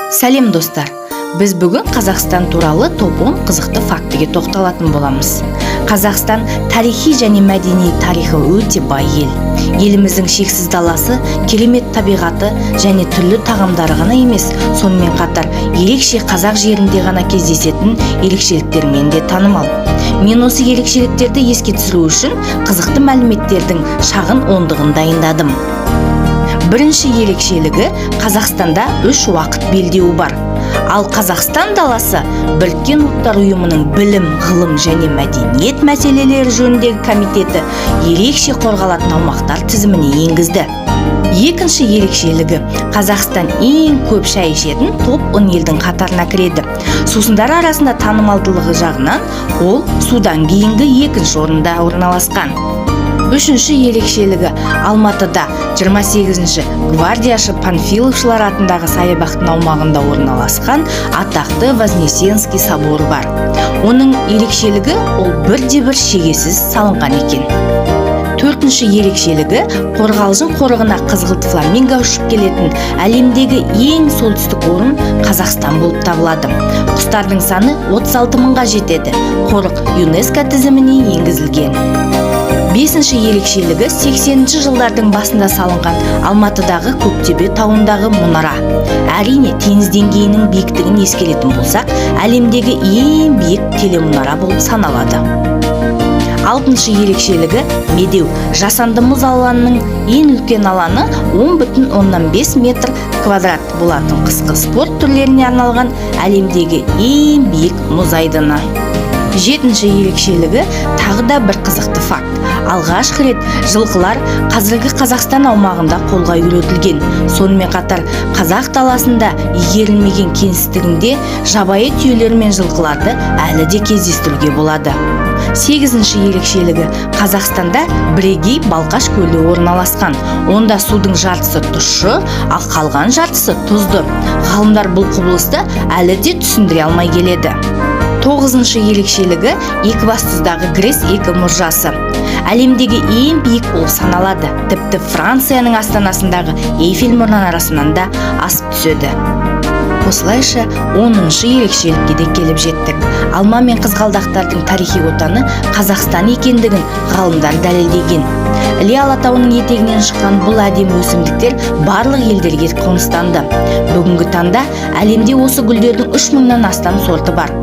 Сәлем, достар! Біз бүгін Қазақстан туралы топ 10 қызықты фактіге тоқталатын боламыз. Қазақстан – тарихи және мәдени тарихы өте бай ел. Еліміздің шексіз даласы, керемет табиғаты және түрлі тағамдары ғана емес, сонымен қатар ерекше, қазақ жерінде ғана кездесетін ерекшеліктермен де танымал. Мен осы ерекшеліктерді еске түсіру үшін қызықты мәліметтердің шағын ондығын дайындадым. Бірінші ерекшелігі: Қазақстанда үш уақыт белдеуі бар. Ал Қазақстан даласы Біріккен Ұлттар Ұйымының білім, ғылым және мәдениет мәселелері жөніндегі комитеті ерекше қорғалатын аумақтар тізіміне енгізді. Екінші ерекшелігі: Қазақстан ең көп шай ішетін топ 10 елдің қатарына кіреді. Сусындар арасында танымалдылығы жағынан ол судан кейінгі екінші орында орналасқан. Үшінші ерекшелігі: Алматыда 28-ші гвардияшы панфиловшылар атындағы саябақтың аумағында орналасқан атақты Вознесенский соборы бар. Оның ерекшелігі: ол бірде бір шегесіз салынған екен. Төртінші ерекшелігі: Қорғалжын қорығына қызғылт фламинго ұшып келетін әлемдегі ең солтүстік орын Қазақстан болып табылады. Құстардың саны 36 мыңға жетеді. Қорық ЮНЕСКО тізіміне енгізілген. Бесінші ерекшелігі: 80 жылдардың басында салынған Алматыдағы Көктөбе тауындағы мұнара. Әрине, теңіз деңгейінің биіктігін ескеретін болсақ, әлемдегі ең биік телемұнара болып саналады. Алтыншы ерекшелігі: Медеу жасанды мұз алаңының ең үлкен алаңы, 10,5 метр квадрат болатын қысқы спорт түрлеріне арналған әлемдегі ең биік мұз айдыны. Жетінші ерекшелігі: тағы да бір қызықты факт. Алғашқы рет жылқылар қазіргі Қазақстан аумағында қолға үйретілген. Сонымен қатар қазақ даласында игерілмеген кеңістігінде жабайы түйелер мен жылқыларды әлі де кездестіруге болады. Сегізінші ерекшелігі: Қазақстанда бірегей Балқаш көлі орналасқан. Онда судың жартысы тұщы, ал қалған жартысы тұзды. Ғалымдар бұл құбылысты әлі де түсіндіре алмай келеді. Тоғызыншы ерекшелігі: Екібастұздағы ГРЭС 2 мұржасы әлемдегі ең биік болып саналады. Тіпті Францияның астанасындағы Эйфель мұнарасынан да асып түседі. Осылайша, 10-шы ерекшелікке де келіп жеттік. Алма мен қызғалдақтардың тарихи отаны Қазақстан екендігін ғалымдар дәлелдеген. Іле Алатауының етегінен шыққан бұл әдемі өсімдіктер барлық елдерге қоныстанды. Бүгінгі таңда әлемде осы гүлдердің 3000-нан астам сорты бар.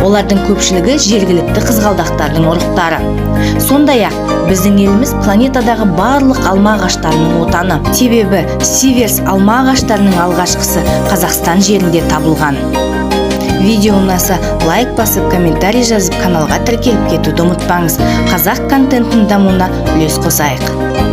Олардың көпшілігі жергілікті қызғалдақтардың ұрықтары. Сондай ақ біздің еліміз планетадағы барлық алма ағаштарының отаны, себебі сиверс алма ағаштарының алғашқысы Қазақстан жерінде табылған. Видео ұнаса, лайк басып, комментарий жазып, каналға тіркеліп кетуді ұмытпаңыз. Қазақ контентінің дамуына үлес қосайық.